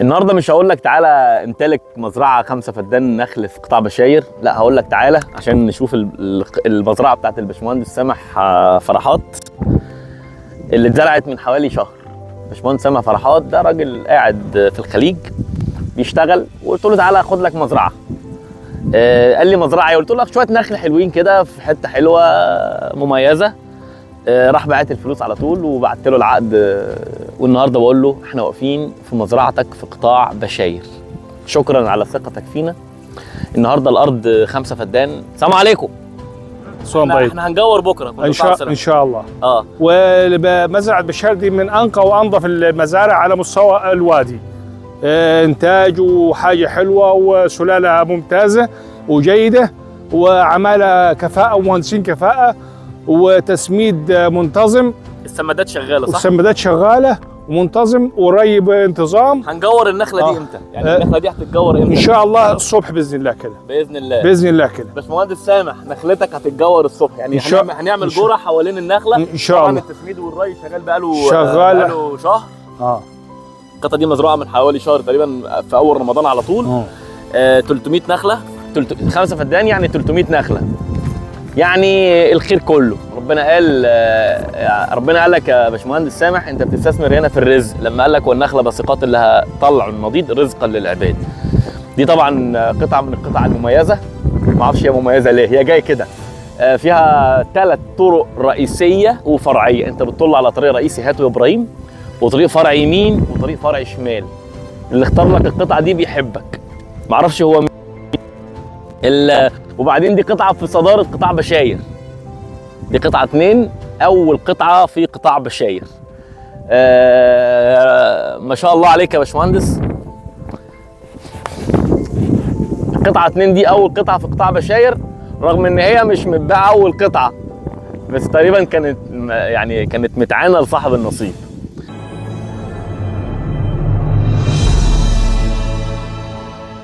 النهارده مش هقول لك تعالى امتلك مزرعة 5 فدان نخل في قطاع بشاير، لا هقول لك تعالى عشان نشوف المزرعة بتاعت الباشمهندس سامح فرحات اللي اتزرعت من حوالي شهر. باشمهندس سامح فرحات ده راجل قاعد في الخليج بيشتغل، وقلت له تعالى خد لك مزرعة. قال لي مزرعة إيه؟ قلت له شوية نخل حلوين كده في حتة حلوة مميزة. راح بعت الفلوس على طول وبعت له العقد، والنهارده بقول له احنا واقفين في مزرعتك في قطاع بشاير. شكرا على ثقتك فينا. النهارده الارض 5 فدان. السلام عليكم. صوم طيب. احنا هنجور بكره ان شاء الله. اه ومزرعه بشار دي من انقى وانظف المزارع على مستوى الوادي. انتاج وحاجه حلوة وسلاله ممتازة وجيده وعماله كفاءة ومهندسين كفاءة وتسميد منتظم. السمادات شغالة صح؟ والسمادات شغالة ومنتظم وري بانتظام. هنجور النخلة دي امتى؟ يعني النخلة دي هتتجور امتى؟ ان شاء الله الصبح باذن الله كده. باذن الله. باذن الله كده. باشمهندس سامح نخلتك هتتجور الصبح، يعني هنعمل جوره حوالين النخلة ان شاء الله. طبعا التسميد والري شغال بقاله شهر. القطعة دي مزروعة من حوالي شهر تقريبا في اول رمضان على طول. 300 نخله، 5 فدان يعني 300 نخله، يعني الخير كله. ربنا قال لك يا باشمهندس سامح انت بتستثمر هنا في الرزق، لما قال لك والنخله باسقات لها طلع النضيد رزقا للعباد. دي طبعا قطعه من القطع المميزة، ما اعرفش هي مميزة ليه، هي جاية كده. فيها 3 طرق رئيسية وفرعيه، انت بتطل على طريق رئيسي هاتو يا ابراهيم، وطريق فرع يمين، وطريق فرع شمال. اللي اختار لك القطعة دي بيحبك، ما اعرفش هو مين. وبعدين دي قطعه في صدارة قطاع بشاير، دي قطعه 2، اول قطعه في قطاع بشاير. ما شاء الله عليك يا باشمهندس. قطعه 2 دي اول قطعه في قطاع بشاير، رغم ان هي مش متباعه اول قطعه، بس تقريبا كانت متعانه لصاحب النصيب.